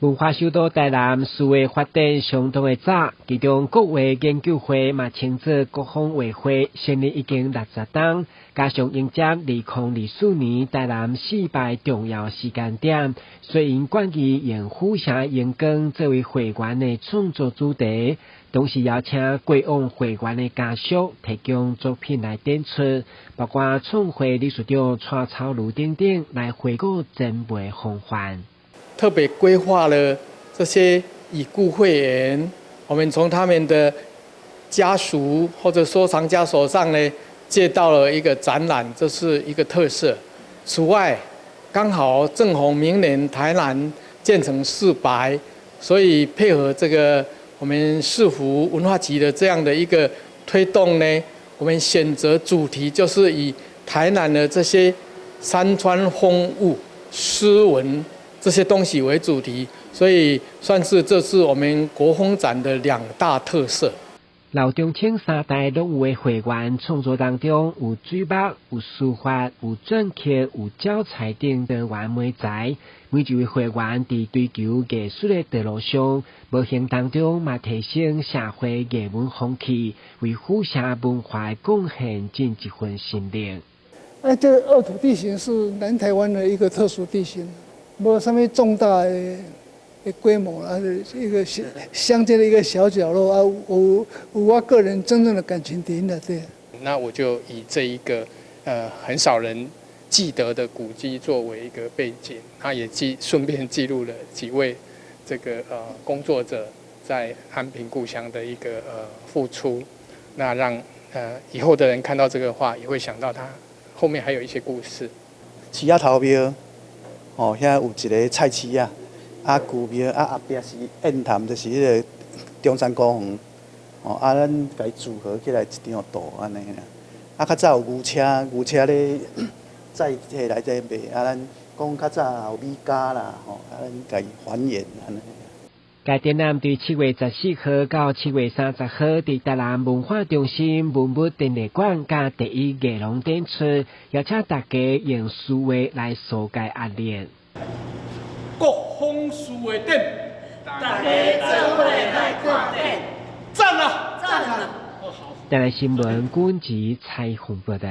文化首都台南書畫發展相當的早，其中國畫研究會嘛稱做國風畫會，成立已經60冬，加上迎接2024年台南四百重要時間點，所以𪜶決議用府城榮光作為會員的創作主題，同時邀請過往會員的家屬提供作品來展出，包括創會理事長蔡超如等等來回顧前輩風範。特別規劃了這些已故會員，我們從他們的家屬或者收藏家手上呢借到了一個展覽，這是一個特色。此外，剛好正逢明年台南建成四百，所以配合這個我們市府文化局的這樣的一個推動呢，我們選擇主題就是以台南的這些山川風物、詩文這些東西為主題，所以算是這次我們國風展的兩大特色。老中青三代攏有的會員創作當中，有水墨、有書法、有篆刻、有膠彩等多元媒材。每一位會員佇追求藝術的道路上，無形當中嘛提升社會藝文風氣，為府城文化的貢獻盡一份心力。哎，這個惡土地形是南台灣的一個特殊地形。無啥物重大的規模啊，一個鄉鄉間的一個小角落啊，有我個人真正的感情佇內底。那我就以這一個很少人記得的古蹟作為一個背景，他也順便記錄了幾位這個工作者在安平故鄉的一個付出，那讓以後的人看到這個畫，也會想到他後面還有一些故事。市仔頭廟。哦，遐有一个菜市仔，啊，舊廟啊，後壁是堰潭，就是彼个中山公園。哦，啊，咱共伊組合起來一張圖按呢啦。啊，較早有牛車，牛車咧載貨來這賣，啊，咱講較早有米家啦，吼，啊，咱共伊還原按呢。該展覽佇7月14號到7月30號，佇台南文化中心文物陳列館佮第一藝廊展出，邀請大家用書畫來紓解壓力。國風書畫展，大家做伙來看展，讚啊！讚啊！台南新聞軍籍採訪報道。